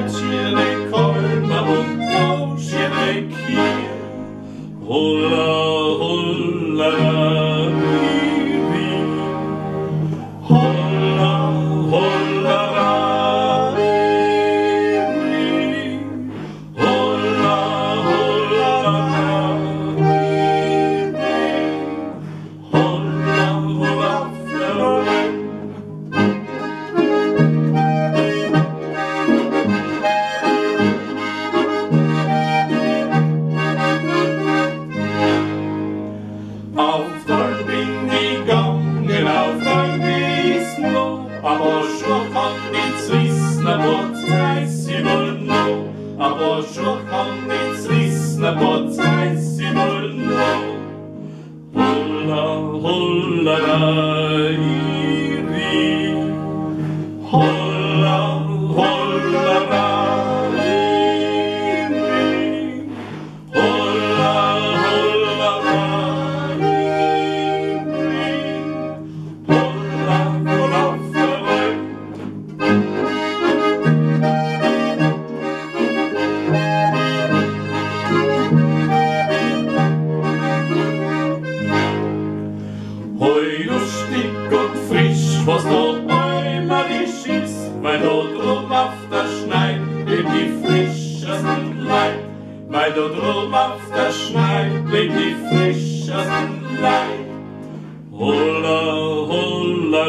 Schöne Kolmer und Bauschene Kiel. Holla, holla, la, ri, ri. Holla, holla, la, ri, ri. Holla, holla, la, ri, ri. Holla, holla, holla. Auf der bin ich gegangen, auf der Wiesn noch, aber schon kann ich wissen, aber weiß ich wohl noch, aber schon kann ich wissen, aber weiß ich wohl noch. Holla, holla, la, ri, holla, holla, la, ri, holla, holla, la, ri, holla, holla, holla. Heu lustig und frisch, was da bäumerisch ist, weil da drum auf der Schneid lebt die frischesten Leid. Weil da drum auf der Schneid lebt die frischesten Leid. Holla, holla,